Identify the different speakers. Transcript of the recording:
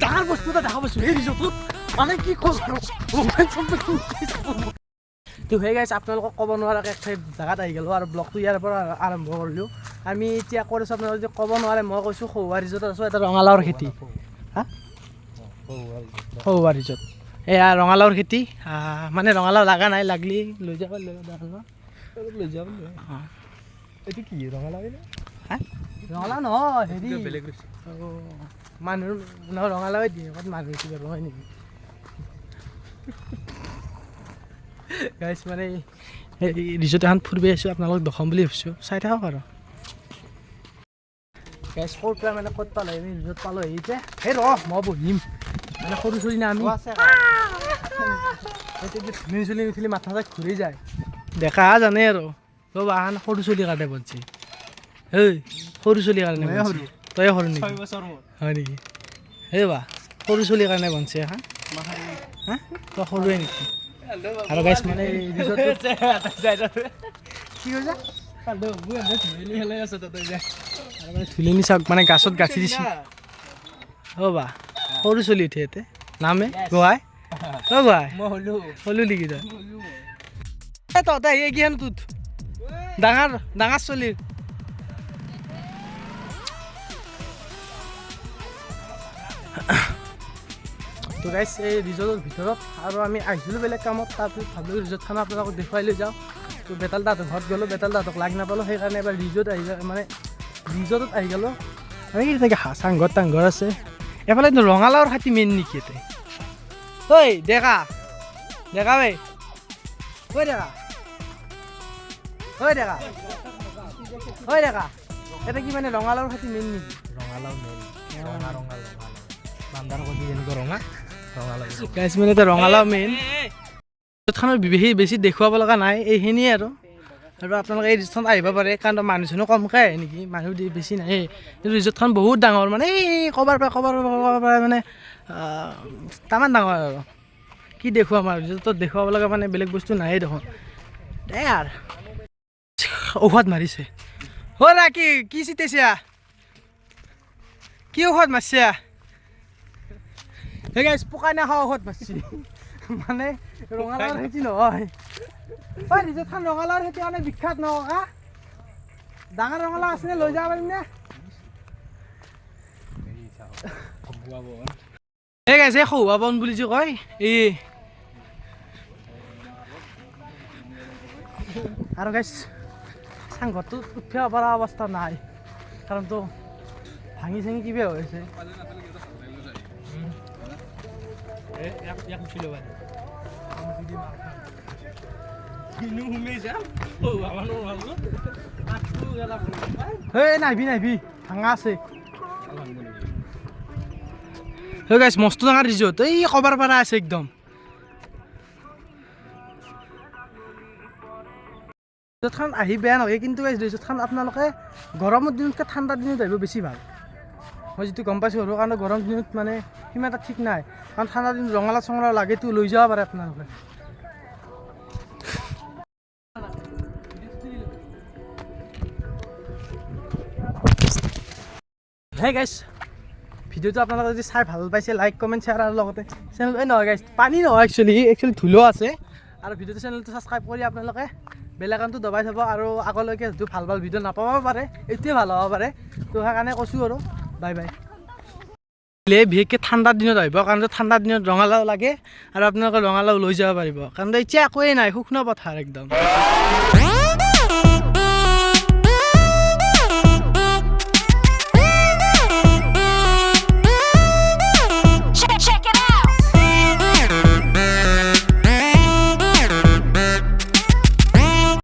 Speaker 1: ডাঙৰ বস্তু এটা দেখা পাইছোঁ এই ৰিজৰ্টটোত। মানে কি ক'ম আৰু, মোবাইল চোবাইল উঠাই যাব। তো সেই গাইছ, আপোনালোকক ক'ব নোৱাৰাকৈ এক ঠাইত জেগাত আহি গ'লোঁ আৰু ব্লগটো ইয়াৰ পৰা আৰম্ভ কৰিলোঁ। আমি এতিয়া ক'ত আছোঁ আপোনালোকে যদি ক'ব নোৱাৰে, মই কৈছোঁ খৌৱা ৰিজৰ্টত আছোঁ। এটা ৰঙালাওৰ খেতি, হা, খৌৱা ৰিজৰ্ট। এয়া ৰঙালাওৰ খেতি, মানে ৰঙালাও লগা নাই, লাগলি লৈ যাব, লৈ যাব।
Speaker 2: লৈ যাব। এইটো কি ৰঙালাও?
Speaker 1: হা, ৰঙালাও নহয়, হেৰি।
Speaker 2: বেলেগ।
Speaker 1: মানুহৰ নহয়, ৰঙালাওৱে দিয়ে। ক'ত মানুহ কিবা হয় নেকি? গাইছ, মানে এই ৰিজৰ্ট এখন ফুৰিব আহিছোঁ, আপোনালোকক দেখাম বুলি ভাবিছোঁ, চাই থাকক। আৰু গাইছ, ক'ৰ পৰা মানে ক'ত পালোঁ? আমি ৰিজৰ্ট পালোঁ আহি এতিয়া। সেই ৰ, মই বহিম। মানে সৰু চলি না আমি, ধুলি চুলি উঠিলে মাথা চাথা ঘূৰি যায়। ডেকা জানে আৰু ৰ'বা, এখন সৰু চলিৰ কাৰণে বনছি। হেই, সৰু চলিৰ কাৰণে
Speaker 2: ময়ে।
Speaker 1: বনছি। তয়ে সৰু নেকি?
Speaker 2: 6 বছৰ মোৰ।
Speaker 1: হয় নেকি? সেই বা, সৰু চলিৰ কাৰণে বনছে এখন। হা, তই সৰুৱে নেকি? আৰু গাইছ, মানে এই ৰিজৰ্টটোত কি কৈছা? আৰু মানে ধুলিনি চাওক, মানে গাছত গাঁঠি দিছে। অ' বা, সৰু চলি উঠে ইয়াতে নামে। গোহাই, অ' গোহাই।
Speaker 2: মই হ'লো।
Speaker 1: হলো নেকি তই? এ তহঁতে আহি কি তোত ডাঙৰ ডাঙৰ চলিৰ। তো গাইছ, এই ৰিজৰ্টৰ ভিতৰত আৰু আমি আহিছিলোঁ বেলেগ কামত। তাৰপিছত ভাবিলোঁ ৰিজৰ্টখন আপোনালোকক দেখুৱাই লৈ যাওঁ। তো বেতাল দাহঁতৰ ঘৰত গ'লোঁ, বেতাল দাহঁতক লাগ নাপালোঁ, সেইকাৰণে এবাৰ ৰিজৰ্ট আহি মানে ৰিজৰ্টত আহি গ'লোঁ। মানে কি থাকে, হাঁহ চাংঘৰ তাংঘৰ আছে। এফালে ৰঙালাওৰ খেতি মেইন নেকি ইয়াতে? ঐ ডেকা, ডেকা ঐ, ঐ ডেকা, ঐ ডেকা, ঐ ডেকা, এটা কি মানে ৰঙালাওৰ খেতি মেইন নেকি?
Speaker 2: ৰঙালাও মেইন, ৰঙা ৰঙা ৰঙালাও, বান্ধাকবি যেনেকুৱা ৰঙা ৰঙালাও।
Speaker 1: গাইছ, মানে এটা ৰঙালাও মেইন। ৰিজৰ্টখনৰ বেছি বেছি দেখুৱাব লগা নাই, এইখিনিয়ে আৰু। আৰু আপোনালোকে এই ৰিজৰ্টখন আহিব পাৰে, কাৰণ মানুহ চানুহ কমকৈ আহে নেকি, মানুহ বেছি নাহে। কিন্তু ৰিজৰ্টখন বহুত ডাঙৰ, মানে এই ক'বাৰ পৰা ক'বাৰ পৰা ক'বাৰ পৰা মানে তামান ডাঙৰ। আৰু কি দেখুৱাম আৰু, ৰিজৰ্টত দেখুৱাব লগা মানে বেলেগ বস্তু নায়েই দেখোন। দে আৰু ঔষধ মাৰিছে। অ' ৰা, কি কি চিটাইছা? কি ঔষধ মাৰিছা? সেই গাইছ, পোকাই নাখা ঔষধ মাৰিছে। মানে ৰঙালাওৰ খেতি নহয়। ঐ, ৰিজৰ্টখন ৰঙালাওৰ খেতি কাৰণে বিখ্যাত ন ককা? ডাঙৰ ৰঙালাও আছেনে? লৈ যাব পাৰিম নে? এই গাইছ, এই খহুৱা বন বুলি যে কয় এই। আৰু গাইছ, চাংঘৰটোত উঠিব পৰা অৱস্থা নাই, কাৰণতো ভাঙি চাঙি কিবা হৈছে।
Speaker 2: ইয়াক উঠি ল'বা। কিনো সোমাই যাম।
Speaker 1: হেই, নাহিবি নাহিবি, ভাঙা আছে। হে গাইছ, মস্ত ডাঙৰ ৰিজৰ্ট, এই কবাৰ পৰা আছে একদম। ৰিজৰ্টখন আহি বেয়া নহয়, কিন্তু গাইছ, ৰিজৰ্টখন আপোনালোকে গৰমৰ দিনতকৈ ঠাণ্ডাৰ দিনত আহিব বেছি ভাল, মই যিটো গম পাইছোঁ আৰু। কাৰণ গৰম দিনত মানে সিমান এটা ঠিক নাই, কাৰণ ঠাণ্ডা দিনত ৰঙালাও চঙালাও লাগেতো, লৈ যাব পাৰে আপোনালোকে। হে গাইছ, ভিডিঅ'টো আপোনালোকে যদি চাই ভাল পাইছে, লাইক, কমেণ্ট, শ্বেয়াৰ আৰু লগতে চেনেল, এই নহয় গাইছ, পানী নহয়, একচুৱেলি একচুৱেলি ধুলো আছে। আৰু ভিডিঅ'টো চেনেলটো ছাবস্ক্ৰাইব কৰি আপোনালোকে বেল আইকনটো দবাই থ'ব। আৰু আগলৈকে যিটো ভাল ভাল ভিডিঅ' নাপাব পাৰে, এইটোৱে ভাল হ'ব পাৰে, তো সেইকাৰণে কৈছোঁ আৰু বাই বাই। বিশেষকৈ ঠাণ্ডাৰ দিনত আহিব, কাৰণ ঠাণ্ডাৰ দিনত ৰঙালাও লাগে আৰু আপোনালোকে ৰঙালাও লৈ যাব পাৰিব, কাৰণ এতিয়া একোৱেই নাই, শুকনো পথাৰ একদম।